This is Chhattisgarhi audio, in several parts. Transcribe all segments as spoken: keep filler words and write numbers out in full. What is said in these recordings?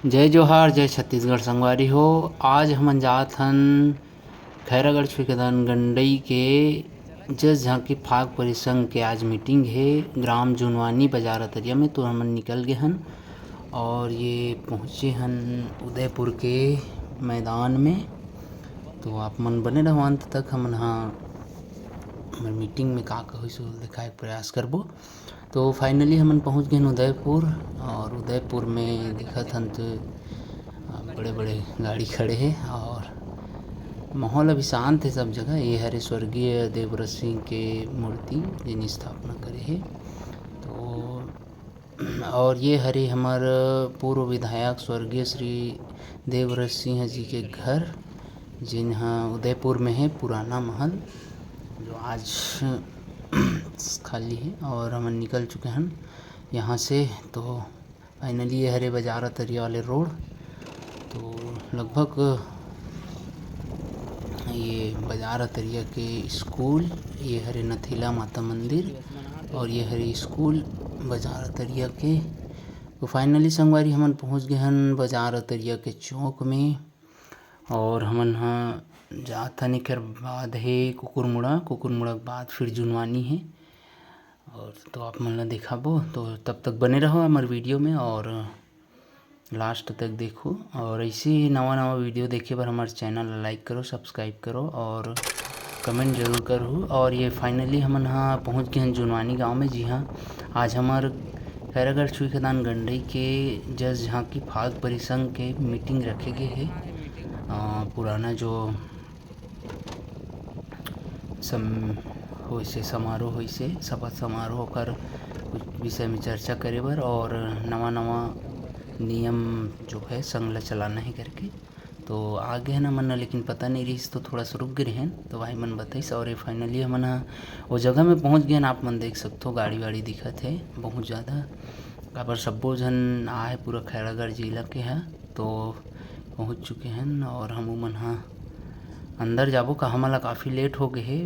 जय जोहार, जय छत्तीसगढ़ संगवारी हो। आज हमन जात हन खैरागढ़ छुईखदान गंडई के जस झांकी फाग परिसंघ के आज मीटिंग हे ग्राम जुनवानी बाजार अतरिया में, तो हमन निकल गे हन और ये पहुँचे हन उदयपुर के मैदान में। तो आप मन बने रहो अंत तक, हमन हा हमर मीटिंग में का का होइस ओला दिखाए के प्रयास करबो। तो finally हमन पहुँच गए हन उदयपुर और उदयपुर में दिखत हन तो बड़े बड़े गाड़ी खड़े हे और माहौल अभी शांत हे सब जगह। ये हरे स्वर्गीय देवव्रत सिंह के मूर्ति जेन स्थापना करे हे। तो और ये हरे हमर पूर्व विधायक स्वर्गीय श्री देवव्रत सिंह जी के घर, जेन ह उदयपुर में हे, पुराना महल, जो आज खाली हे और हमन निकल चुके हन यहाँ से। तो finally ये हरे बाजार अतरिया वाले रोड, तो लगभग ये बाजार अतरिया के स्कूल, ये हरे नथीला माता मंदिर और ये हरे स्कूल बाजार अतरिया के। तो finally संगवारी हमन पहुँच गए हन बाजार अतरिया के चौक में और हमन ह जात हन, एकर बाद हे कुकुरमुड़ा, कुकुरमुड़ा के बाद फिर जुनवानी हे। और तो आप मन ला दिखाबो, तो तब तक बने रहो हमर वीडियो में और लास्ट तक देखो। और ऐसे ही नवा नवा वीडियो देखे बर हमर चैनल ला लाइक करो, सब्सक्राइब करो और कमेंट जरूर करहू। और ये finally हमन ह पहुँच गए हन जुनवानी गांव में। जी हाँ, आज हमर खैरागढ़ छुईखदान गंडई के जस झांकी फाग परिसंघ के मीटिंग रखे गे हे। अ, पुराना जो सम-, होइसे, समारोह होइसे, शपथ समारोह, ओकर कुछ विषय में चर्चा करे बर और नवा-नवा नियम जो है संघ ला चलाना हे करके। तो आ गे हन हमन, लेकिन पता नहीं रहिस तो थोड़ा सा रुक गे रहेन, तो भाई मन बताइस और ये finally हमन ह ओ जगह में पहुँच गए हन। आप मन देख सकथो गाड़ी वाड़ी दिखत हे बहुत ज़्यादा, काबर सब्बो झन आए पूरा खैरागढ़ जिला के ह, तो पहुँच चुके हन और हमू मन ह अंदर जाबो का, हमन ला काफ़ी लेट हो गए हे,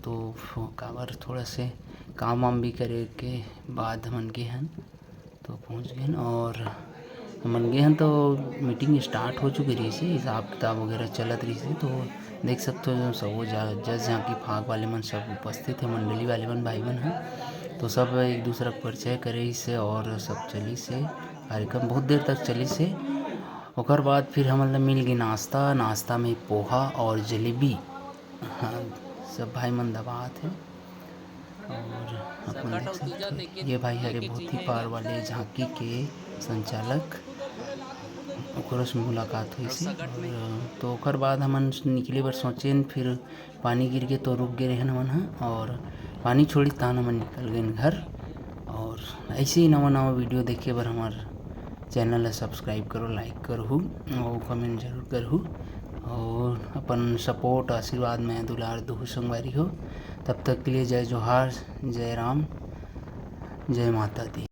तो काबर थोड़ा से काम वाम भी करे के बाद हमन गे हन, तो पहुँच गए हन और हमन गे हन तो मीटिंग स्टार्ट हो चुके रहिस हे, हिसाब किताब वगैरह चलत रहिस हे। तो देख सकथो जो सबो जा-, जस झांकी फाग वाले मन सब उपस्थित हे, मंडली वाले मन, भाई मन ह, तो सब एक दूसरा के परिचय करे रहिस हे और सब चलिस हे, कार्यक्रम बहुत देर तक चलिस हे। ओकर बाद फिर हमन ला मिल गे नाश्ता, नाश्ता में पोहा और जलेबी। हाँ, सब भाई मन दबात हे। और अपन देख सकथो, ये भाई हरे भोथी पार वाले झांकी के संचालक, ओकरो से मुलाकात होइस हे। और तो ओकर बाद हमन निकले बर सोचेन, फिर पानी गिर गे तो रुक गे रहेन हमन ह, और पानी छोड़िस तहान हमन निकल गेन घर। और ऐसे ही नवा नवा वीडियो देखे बर हमर चैनल ला सब्सक्राइब करो, लाइक करहू और कमेंट जरूर करहू और अपन सपोर्ट आशीर्वाद में दुलार दुहू संगवारी हो। तब तक के लिए जय जोहार, जय राम, जय माता दी।